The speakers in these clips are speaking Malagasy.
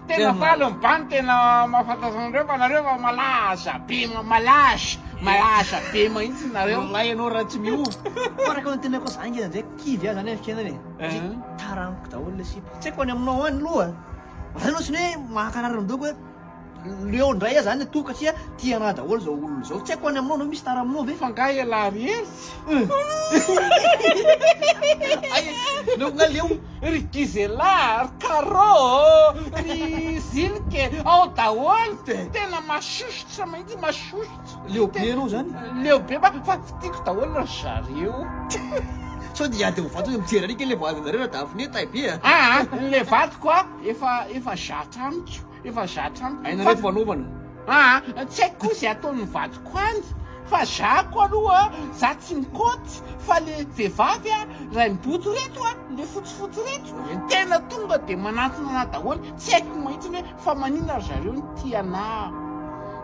Tena faly ny bandy tena mahafantatra anareo fa nareo fa malaza be malaza malaza be mihitsy nareo. Milay ianao raha tsy miova. Fa araka ny tenako za ange zany kivy aho zany amin'ny fiainana e. Satria tara amiko daholo le sipa. Tsy haiko any aminao any aloha. Zany ohatry ny hoe mahakarary ny dohako hoe leo indray aho zany atoka satria tia anah daholo zao olona zao. Tsy haiko any aminao anao misy tara aminao ve? Fa angaha ialahy ry Hery? Ay, leo nga leo. Ry Gisela, ry Caro, ry Zilike, ao daholo, tena masosotra mihitsy, masosotra. Leo be ianao zany? Leo be fa fa tiako daholo ry zareo. Sao dia hiady amin'ny vadiny mijery alika ilay vadinareo raha Daphne tay be a. Aa, ilay vadiko a, efa efa zatra amiko, efa zatra amiko. Hainareo fanaovana. Aa, tsy haiko koa izay ataon'ny vadiko any. Fa za ko aloha za tsy mikaoty fa le vehivavy a raimboto reto a le fotsifotsy reto tena tonga de manantona anah daholo tsy haiko mahitsiny hoe fa maninona ry zareo no tia anah.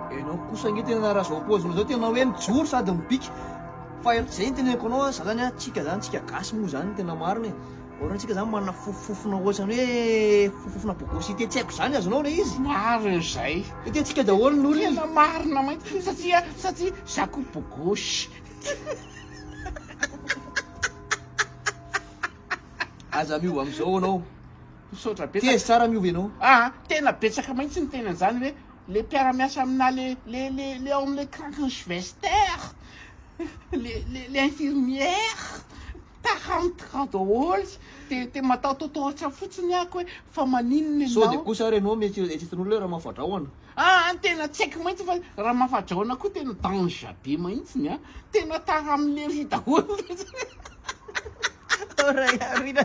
Enao kosa ange tena raha zao paozinao zao tena hoe mijoro sady mibika fa zay no teneniko anao a za zany a tsika zany tsika gasy moa zany tena marina e. Or tsika zany manana fofofofona ohatrany hoe fofofofona bogosité tsy haiko zany azonao le izy. Marina izay. Ety antsika daholo ny olona. Tena marina maintsy satria satria za koa bogosy. Aza miova amizao anao. Misaotra betsaka. Teza tsara miova ianao. Ah, tena betsaka maintsy ny teny an'izany hoe le mpiara-miasa aminà le le le le ao am'le Krankenschwester, le le le infirmière. Ta rentre daholo de de mataotaotaotra fotsiny ako hoe fa maninona Sao dia ianao? kosa ary ianao mety eritreretin'olona hoe Ramafadrahona? Aa tena tsy haiko mihitsy fa Ramafadrahona koa tena danger be mihitsiny a! Tena tara amin'lery daholo. Ora, Rina.